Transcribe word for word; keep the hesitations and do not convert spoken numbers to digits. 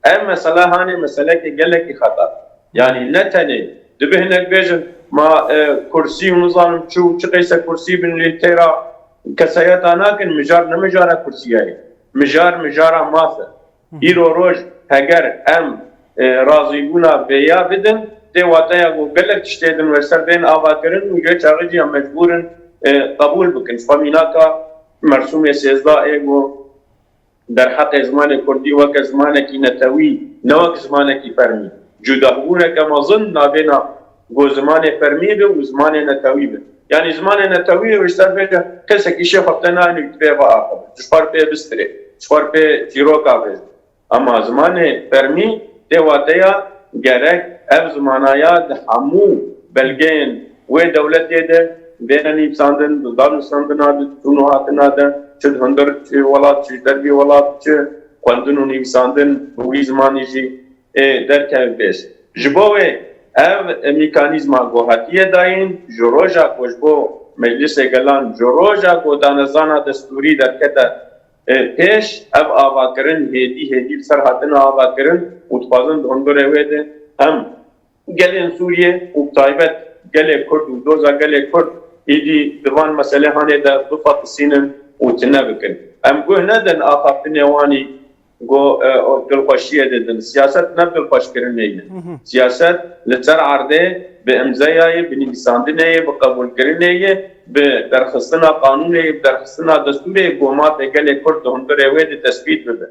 Ev mesele hanê meselekê gelekî xeter. Yanî ne tenê dibe hinek bêjin ma e, kursî û nizanim çi û çi qeyse kursî bin lê têra kesayeta nakin, mijar ne mijara kursiyayê. Mijar mijara maf e. Îro roj heger em e, razîbûna vêya bidin, tê wateya ku gelek tiştê din we ser bên avakirin û yê çaxê jî em mecbûr in e, qebûl bikin. Ji xwe mînaka mersûmê sêzdeh ê ku derheqê zimanê kurdî weke zimanekî netewî, ne wek zimanekî fermî, cudahbûneke mezin navêna ku zimanê fermî be û zimanê netewî be. Yanî zimanê netewî wê ji ser bêje, kesek îşê xwe tê nayê û divê vaaxive, ji xwe pê bistirê, ji xwe pê çîroka bêje. Ama zimanê fermî tê wateya gerek ev zimanaya di hemû belgeyên wê dewletê de bêne nivîsandin, di danûstandina de, di çûn û hatina de, çi di hundir, çi welat, çi ji dervî welat, çi xwendin û nivîsandin bi wî zimanî jî ê derkeve pêş. Ji bo wê ev mekanîzma ku hatiye dayîn, ji roja ku ji bo Meclisê Gelan, ji roja ku danezana destûrî derkete e, pêş, ev avakirin hêdî hêdî li ser hatine avakirin û dixwazin di hundirê wê de hem gelên Sûriyê û bi taybet gelê Kurd û doza gelê Kurd êdî di van meselê hanê de bifetisînin û tune bikin. Em guh nedin axaftinê wanî ku e, dilxweşiyê didin. Siyaset ne bi dilxweşkirinê ye. Siyaset li ser erdê bi imzeyayê, bi nivîsandinê ye, bi qebûlkirinê ye, bi derxistina qanûnê ye, bi derxistina destûrê ye ku mafê gelê Kurd di hundirê wê de tespît bibe.